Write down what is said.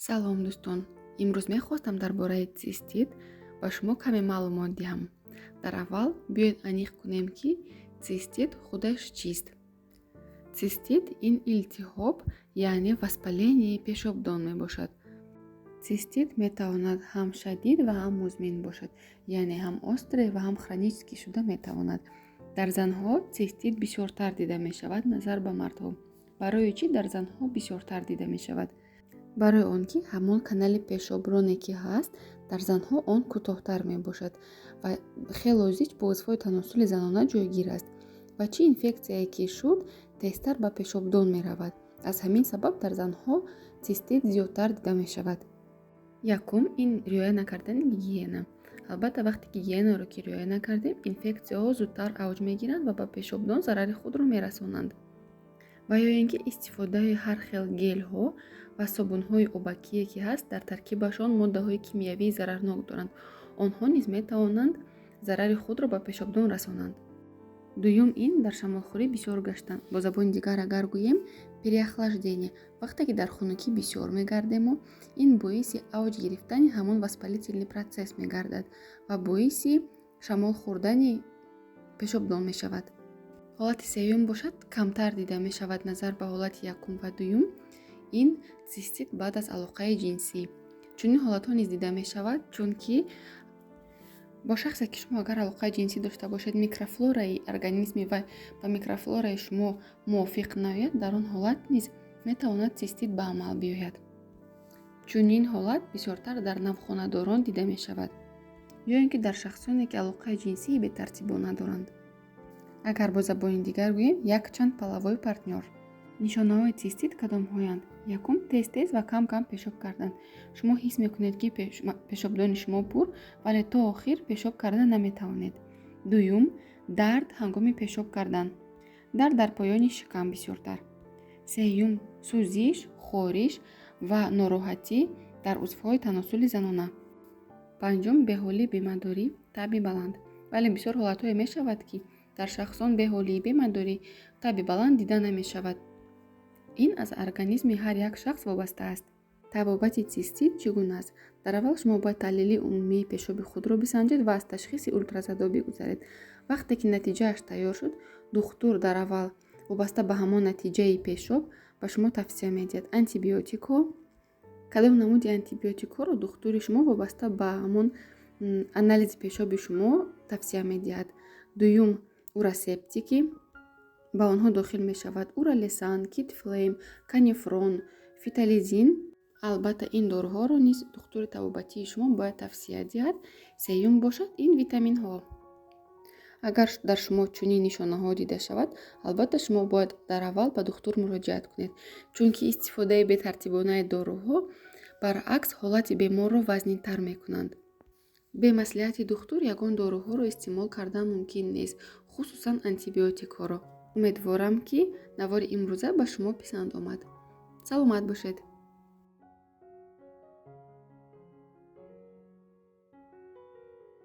Салом, дӯстон! Имрӯз мехостам дар бораи цистит ба шумо каме маълумот диҳам. Дар аввал биёед, аниқ кунем, ки цистит худаш чист. Цистит ин илтиҳоб, яъне воспаление пешобдон мебошад. Цистит метавонад ҳам шадид ва ҳам музмин бошад, яъне ҳам острый ва ҳам хронический шуда метавонад. Дар занҳо цистит бисёртар дида мешавад назар ба мардҳо. Барои чӣ дар занҳо бисёртар дида мешавад? Барои он ки ҳамон канали пешоброне, ки ҳаст, дар занҳо он кӯтоҳтар мебошад ва хело зич бо узвҳои таносули занона ҷойгир аст ва чӣ инфексияе ки шуд, тезтар ба пешобдон меравад. Аз ҳамин сабаб дар занҳо цистит зиёдтар дида мешавад. Якум ин риоя накардани гигиена. Албатта, вақте гигиенаро ки риоя накардем, инфексияҳо зудтар авҷ мегиранд ва ба пешобдон зарари худро мерасонанд. Ва ё ин ки истифодаи ҳар хел гелҳо ва собунҳои обакие, ки ҳаст, дар таркибашон моддаҳои кимиявии зарарнок доранд. Онҳо низ метавонанд зарари худро ба пешобдон расонанд. Дуюм ин дар шамолхӯрӣ бисёр гаштан. Бо забони дигар агар гӯем, переохлаждение. Вақте ки дар хунукӣ бисёр мегардему, ин боиси авҷ гирифтани ҳамон воспалительный процесс мегардад ва боиси шамол хӯрдани пешобдон мешавад. Ҳолати сеюм бошад, камтар дида мешавад назар ба ҳолати якум ва дуюм. Ин цистит баъд аз алоқаи ҷинсӣ. Чунин ҳолатҳо низ дида мешавад, чунки бо шахсе, ки шумо агар алоқаи ҷинсӣ дошта бошед, микрофлораи организми вай ба микрофлораи шумо мувофиқ наояд, дар он ҳолат низ метавонад цистит ба амал биёяд. Чунин ҳолат бисёртар дар навхонадорон дида мешавад ё ин ки дар шахсоне, ки алоқаи ҷинсии бетартибона доранд. Агар бо забони дигар гӯем, якчанд половой партнёр. Нишонаҳои цистит кадомҳоянд? Якум, тез тез ва кам кам пешоб кардан. Шумо ҳис мекунед, ки пешобдони шумо пур, вале то охир пешоб карда наметавонед. Дуюм, дард ҳангоми пешоб кардан, дард дар поёни шикам бисёртар. Сеюм, сӯзиш, хориш ва нороҳатӣ дар узвҳои таносули занона. Панҷум, беҳолӣ, бемадорӣ, таби баланд. Вале бисёр ҳолатҳое мешавад, ки дар шахсон беҳолӣ, бемадорӣ, таби баланд дида намешавад. Ин аз организми ҳар як шахс вобаста аст. Табобати цистит чӣ гуна аст? Дар аввал шумо бояд таҳлили умумии пешоби худро бисанҷед ва аз ташхиси ултрасадо бигузаред. Вақте ки натиҷааш тайёр шуд, духтур дар аввал вобаста ба ҳамон натиҷаи пешоб ба шумо тавсия медиҳад антибиотикҳо. Кадом намуди антибиотикҳоро духтури шумо вобаста ба ҳамон анализи пешоби шумо тавсия медиҳад. Дуюм, уросептики. Ба онҳо дохил мешавад Уролесан, Китфлейм, Канефрон, Фитолизин. Албатта, ин доруҳоро низ духтури табобатии шумо бояд тавсия диҳад. Сеюм бошад ин витаминҳо. Агар дар шумо чунин нишонаҳо дида шавад, албатта, шумо бояд дар аввал ба духтур муроҷиат кунед, чунки истифодаи бетартибонаи доруҳо баръакс ҳолати беморро вазнинтар мекунанд. Бе маслиҳати духтур ягон доруҳоро истеъмол кардан мумкин нест, хусусан антибиотикҳоро. Умедворам, ки навори имрӯза ба шумо писанд омад. Саломат бошед.